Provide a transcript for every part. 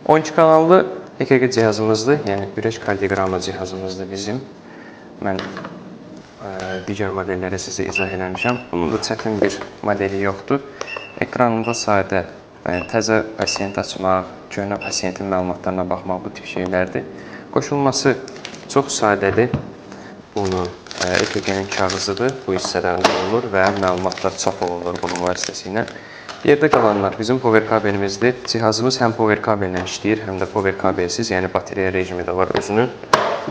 12 kanallı EKG cihazımızdır, yəni ürək kardioqramı cihazımızdır bizim. Mən digər modelləri sizə izah eləmişəm. Bunun da çətin bir modeli yoxdur. Ekranında sadə, təzə pasiyent açmaq, köhnə pasiyentin məlumatlarına baxmaq bu tip şeylərdir. Qoşulması çox sadədir. Bunu EKG-nin kağızıdır. Bu hissədən olunur və məlumatlar çap olunur bunun vasitəsilə. Yerdə qalanlar bizim power kabelimizdir. Cihazımız həm power kabellə işləyir, həm də power kabelsiz, yəni batareya rejimi də var özünün.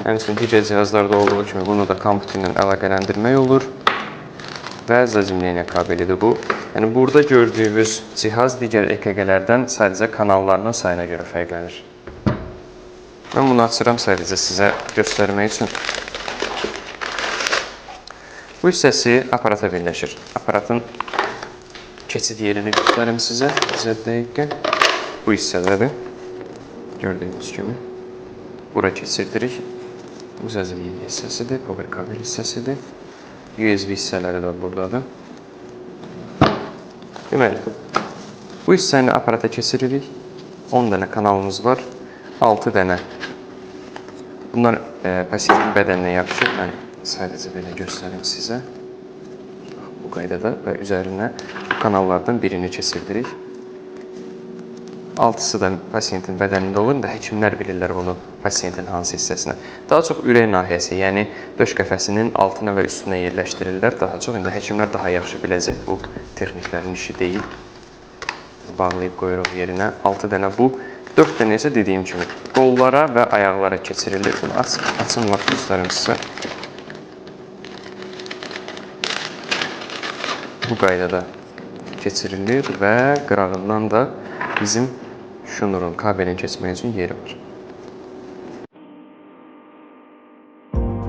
Həmçinin digər cihazlarda olduğu kimi bunu da kompüterlə əlaqələndirmək olur və zazimleniya kabelidir bu. Yəni burada gördüyünüz cihaz digər EKG-lərdən sadəcə kanallarının sayına görə fərqlənir. Mən bunu açıram sadəcə sizə göstərmək üçün. Bu hissəsi aparata birləşir. Aparatın keçid yerini göstərim sizə. Bizə dəqiqə. Bu hissədədir. Gördüyünüz kimi. Bura keçirdirik. Bu zazimleniya hissəsidir, power kabel hissəsidir. USB hissələri də buradadır. Deməli, bu hissəni aparata keçiririk. 10 dənə kanalımız var. 6 dənə. Bunlar pasiyentin bədəninə yapışır. Mən sadəcə belə göstərim sizə. Bu qaydada və üzərinə bu kanallardan birini keçirdirik. 6-sı da pasiyentin bədənində olur. İndi həkimlər bilirlər bunu pasiyentin hansı hissəsinə. Daha çox ürək nahiyəsi, yəni döş qəfəsinin altına və üstünə yerləşdirirlər. Daha çox indi həkimlər daha yaxşı biləcək, bu texniklərin işi deyil. Bağlayıb qoyuruq yerinə. 6 dənə bu, 4 dənə isə dediyim kimi qollara və ayaqlara keçirilir. Bunu açın lap göstərim sizə. Bu qaydada keçirilir və qırağından da bizim şnurun kabelin keçmək üçün yeri var.